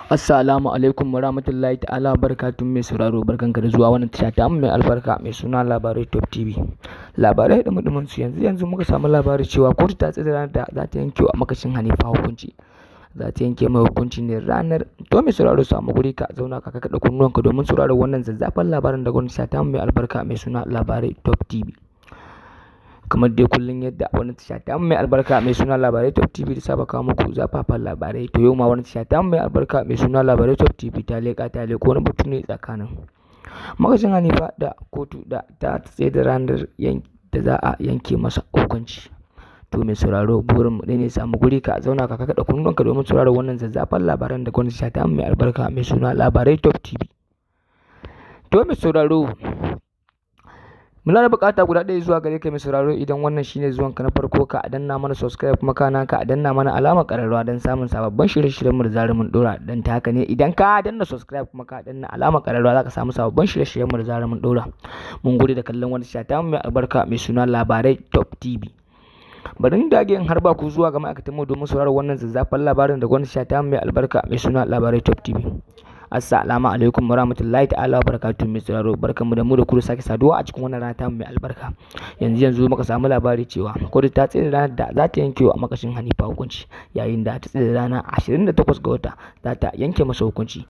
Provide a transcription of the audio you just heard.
Assalamu alaikum warahmatullahi ta'ala barakatuhu. Mai sauraro, barkanka da zuwa wannan tasha ta mai albarka mai suna Labarai Top TV. Labarai da dumin su. Yanzu yanzu muka samu labari cewa kotu ta tsaye ranar da za ta yanke wa makashin Hanifa hukunci. Za ta yanke mai hukunci ne ranar. To mai sauraro, samu guri ka zauna ka kaɗa kunnuwanka domin sauraron wannan zazzafan labarin da gwamnati ta mai albarka mai suna Labarai Top TV. Kamar dai kullum yadda wani tasha ta mai albarka mai suna Labarai Top TV da saba kawo muku zafafan labarai, to yau ma wani tasha ta mai albarka mai suna Labarai Top TV ta leƙa ta leƙo wani batu ne tsakanin makashin Hanifa da kotu da ta tsaye da ranar da za a yanke masa hukunci. To mai sauraro, burin mu ne samu guri ka zauna ka kaɗa kunnuwanka domin sauraron wannan zazzafan labaran da gwamnati ta mai albarka mai suna Labarai Top TV. To mai sauraro, muna da bukata guda ɗaya zuwa gare ka. Mai sauraro, idan wannan shine zuwan ka na farko, ka danna mana subscribe, kuma kana ka danna mana alamar ƙararrawa don samun sababbin shirye-shiryen mu da zarar mun dora. Dan ta haka ne, idan ka danna subscribe kuma ka danna alamar ƙararrawa, zaka samu sababbin shirye-shiryen mu da zarar mun dora. Mun gode da kallon wani tasha ta mai albarka mai suna Labarai Top TV. Bari ni dage in harba ku zuwa ga ma'aikatan mu domin sauraron wannan zazzafan labarin da gwamnati ta mai albarka mai suna Labarai Top TV. Assalamu alaikum warahmatullahi ta'ala wabarakatuh. Mai sauraro, barkanmu da mu da ku sake saduwa a cikin wannan rana ta mai albarka. Yanzu yanzu muka samu labari cewa kotu ta tsaye ranar da za ta yanke wa makashin Hanifa hukunci, yayin da ta tsaye rana 28 ga wata za ta yanke masa hukunci.